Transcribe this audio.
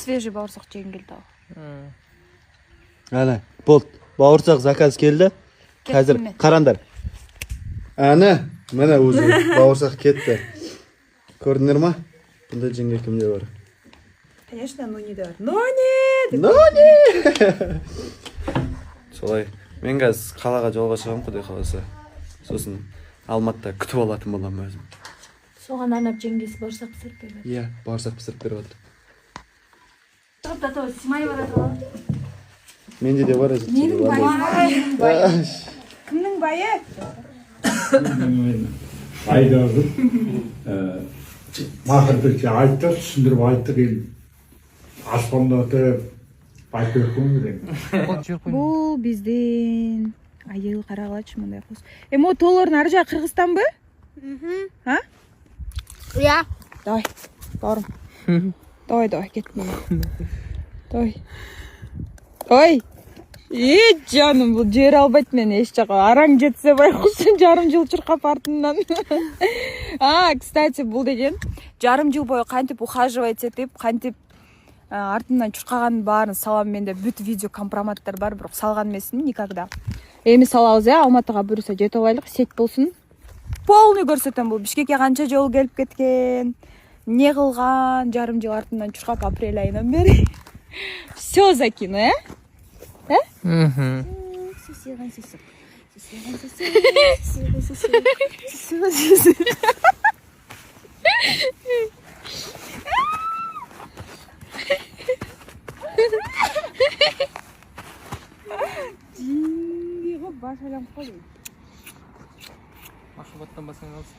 Свежий бауырсақ жегім келді ау. Әне, болды. Бауырсақ заказ келді. Қазір Кеттім мен. Қараңдар. Әне, міне өзі бауырсақ кетті. Көрдіңдер ма? Бұндай жеңге кімде бар? Конечно, ну не да. Ну не! Ну не! Солай. Мен қазір қалаға жолға шығамын, құдай қаласа. Сосын Алматыда күтіп алатын боламын өзім. Соған арнап жеңгесі бауырсақ пісіріп беріп жатыр. Иә, бауырсақ пісіріп беріп жатыр. Шығып та то симай барады ғой. Менде де бар әзірше. Менің байым. Байым. Кімнің байы? Мен айдадым. Мақырды айттық, түсіндіріп айттық енді. Аспандатып айтып өткен. Бул биздин айыл, карагылачы, мындай кыз. Эми могу тоолордун ары жагы Кыргызстанбы? А? Иә. Давай, бауырым. Давай, давай, кет мына. Давай. Ой. Е, жаным, бул жибере албайт мени эч жака. Араң жетсе байкуш жарым жыл чуркап артымдан. А, кстати, бул деген жарым жыл бою кантип ухаживать этип, кантип артымдан чуркаганын баарын салам. Менде бүт видео компроматтар бар, бирок салган эмесмин никогда. Эми салабыз, Алматыга буюрса жетип алайлык, сеть болсун. Полный көрсөтөм, бул Бишкекке канча жолу келип кеткен, эмне кылган, жарым жыл артымдан чуркап апрель айынан бери. Все закину, э? Э? Сусыған сусық. Сусыған сусық. Сусыған сусық. Сусыған сусық. Жиндей го, баш айланып калды. Махаббаттан басың алсын.